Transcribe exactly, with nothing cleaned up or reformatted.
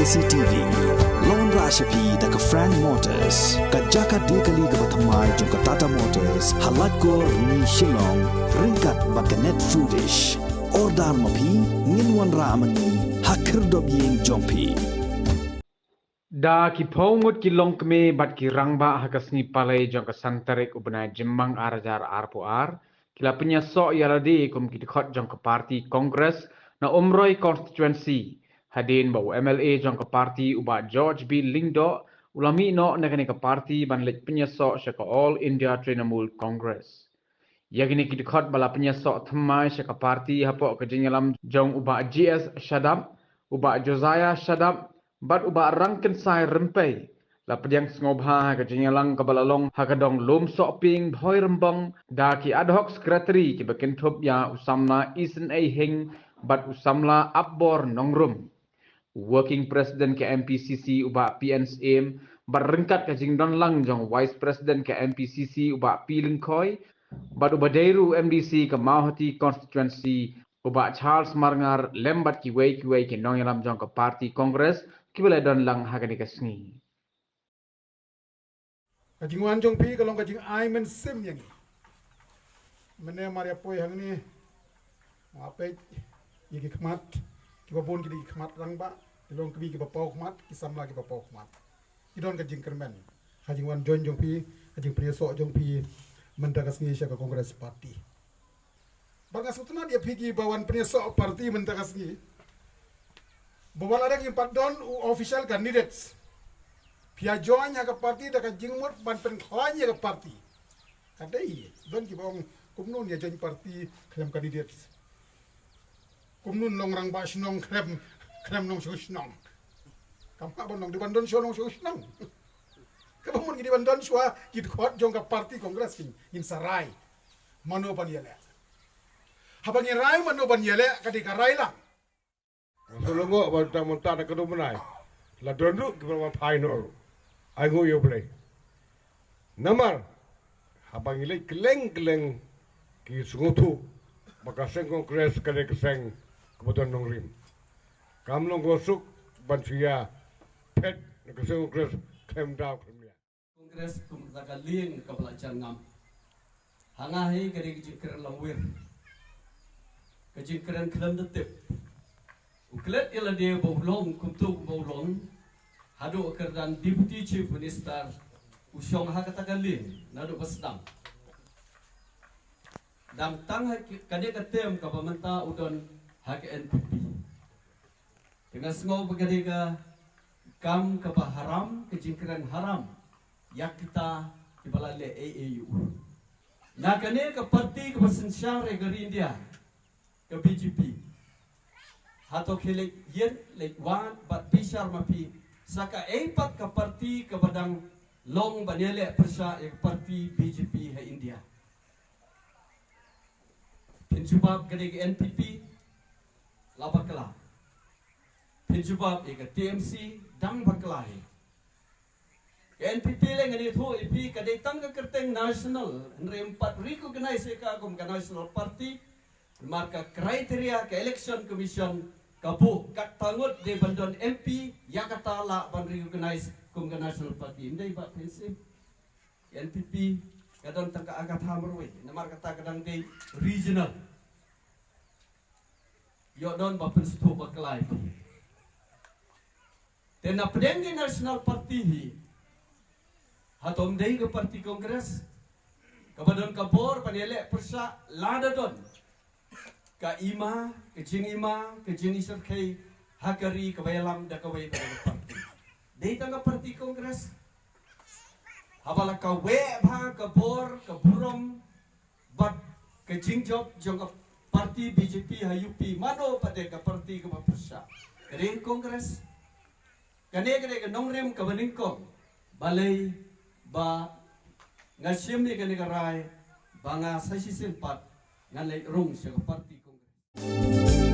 C T V. Long ra sha phi da ka Frank Motors, ka jaka de kali kaba thymmai jong ka Tata Motors, ha Laitkor, Rni, Shillong, ryngkat bad ka Net Foodish. Order ma phi, ngin wanrah ma ngi ha khyrdop ïing jong phi. Da ki phew ngut ki longkmie bad ki rangbah ha ka sngi Palei jong ka san tarik u bnai Jymmang ar hajar arphew ar, ki la pynïasoh ïa lade kum ki dkhot jong ka party Congress na Umroi constituency, hadien ba u M L A jong ka party u Bah George B Lyngdoh u la mih noh na kane ka party ban leit pynïasoh sha ka All India Trinamool Congress. Ïa kine ki dkhot ba la pynïasoh thymmai sha ka party hapoh ka jingïalam jong u Bah G S Shadap, u Bah Josiah Shadap bad u Bah Rangkynsai Rympei, la pdiang sngewbha ha ka jingïalang kaba la long ha ka dong Lumsohpieng, Bhoirymbong, da ki ad hoc secretary kiba kynthup ïa u samla Isynei Hing bad u samla Apbor Nongrum. Working President ka M P C C u Bah P N Syiem, bad ryngkat ka jingdon lang jong Vice President ka M P C C u Bah P Lyngkhoi, bad uba dei ruh u M D C ka Mawhati constituency u Bah Charles Marngar, lem bad kiwei kiwei ki nongïalam jong ka party Congress kiba la don lang ha kane ka sngi. Ka jingwan jong phi ka long ka jingai mynsiem ïa ngi. Mynne mar ïa poi hangne, nga peit ïa ki khmat, kiba bun ki dei ki khmat rangbah, ki longkmie kiba paw khmat, ki samla kiba paw khmat. Ki don ka jingkyrmen ha jingwan join jong phi, ha jingpynïasoh jong phi mynta ka sngi sha ka Congress Party. Bad nga sngewtynnat ïa phi kiba wan pynïasoh party mynta ka sngi, ba wat la dang ngim pat don u official candidates, phi ïa join ha ka party da ka jingmut ban pynkhlaiñ ïa ka party. Ka dei don kiba ong, kumno ïa join party khlem candidates, kumno long rangbah shnong khlem, khlem nongshong shnong. Kam hap ban long, dei ban don shuwa nongshong shnong. Kaba mut ngi dei ban don shuwa ki dkhot jong ka party Congress, ngin sa rai mano ban ïaleh. Haba ngi rai mano ban ïaleh, ka dei ka rai lang. Nga sngewlyngngoh ba tang mynta da ka dum bnai la don ruh kiba wan phai noh ruh. Ai nguh ïa U Blei. Namar haba ngi leit kylleng kylleng, ki sngewthuh ba ka seng Congress ka dei ka seng kaba don nongrim. Kam long ka suk ban shu ïa phet na ka seng Congress khlem daw khlem liang. Congress kum kata ka lieng kaba la jan ngam. Ha nga hi ka dei ka jingkren langwir, ka jingkren khlem da tip. U klet ïa lade ba u long kumto kumba u long, haduh ka kyrdan Deputy Chief Minister u shong ha kata ka lieng naduh ba sdang. Dang tang ha ki, kane ka term kaba mynta u don ha ka N P P. Te nga sngew ba ka dei ka kam kaba haram, ka jingkren haram ïa kita kiba la leh ei ei ïa u. Na kane ka party kaba synshar ïa ka ri India, ka B J P, hato khie leit ïeng leit wad bad bishar ma phi sa kaei pat ka party kaba dang long ban ïaleh pyrshah ïa ka party B J P ha India? Phin jubab ka dei ka N P P, la bakla. Phin jubab ïa ka T M C, dang bakla hi. Ka N P P leh ngan ïathuh ïa phi ka dei tang ka kyrteng national, hynrei ym pat recognize ïa ka kum ka national party. Namar ka criteria ka election commission ka buh katta ngut dei ban don M P, ïa kata lah ban recognize kum ka national party. Ym dei, Bah Prince? N P P ka don tang ka Agatha marwei, namar kata ka dang dei regional. Ïoh don ba pynsngewthuh bakla ïa phi. Te na pdeng ka National Party hi, hato ym dei ka party Congress kaba don ka bor ban ïaleh pyrshah lada don ka ima, ka jingima, ka jingïasyrkhei ha ka ri kaba ïalam da kawei ka party? Dei tang ka party Congress. Haba la kaweh bha ka bor, ka burom bad ka jingjop jong ka party B J P ha U P, mano pat dei ka party kaba pyrshah? Ka dei Congress. Kane ka dei ka nongrim kaba nyngkong. Balei ba nga shim ïa kane ka rai ba nga sa shisien pat ngan leit rung sha ka party Congress?